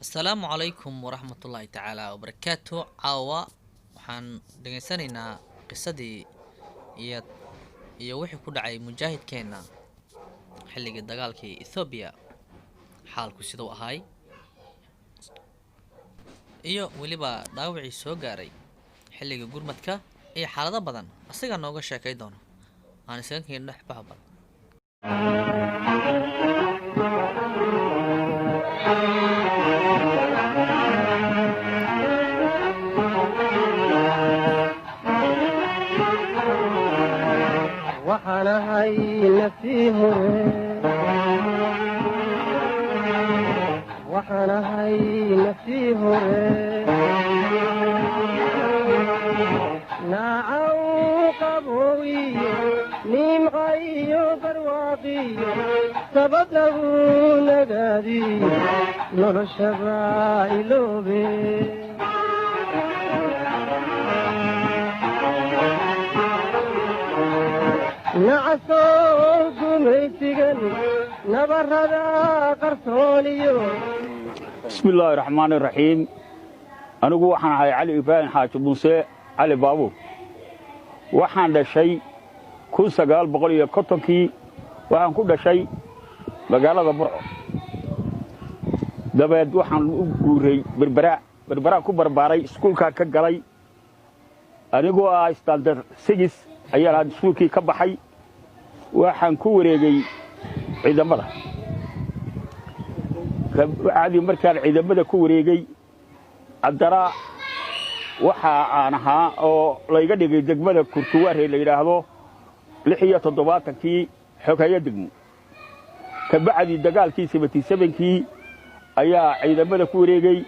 Asalaamu calaykum waraxmatullaahi tacaala wabarakaatu. Caawa waxaan dhegaysanaynaa qisadii iyo wixii ku dhacay mujaahidkeenna xilligii dagaalkii Ethoobiya, xaalku siduu ahaay iyo weliba dhaawacii soo gaaray xilligii gurmadka iyo xaalado badan asigaa nooga sheekay doono. Aan isaga keen dhex baxban. Waxaan ahay nafii hore, waxaan ahay nafii hore, naacaw qaboowiyo nimcayo barwaaqiyo sabad lagu nagaadiyo noloshaba iloobe. Nacasoo gumaysigan nabarada qarsooniyo. Bismi illaahi raxmaani raxiim. Anigu waxaan ahay Cali Ibraahim Xaaji Muuse Cali Baabuur. Waxaan dhashay 1950-kii, waxaan ku dhashay magaalada Burco. Dabeed waxaan u guuray Berberaa. Berberaan ku barbaaray, iskuulkaan ka galay. Anigoo ah standard six ayaan iskuulkii ka baxay. Waxaan ku wareegay ciidamada. Kabacdi markaan ciidamada ku wareegay, haddana waxa aan ahaa oo layga dhigay degmada Kurtuwaarey la yidhaahdo 76-kii xoghayo degmo. Kabacdi dagaalkii 77-kii ayaa ciidamada ku wareegay.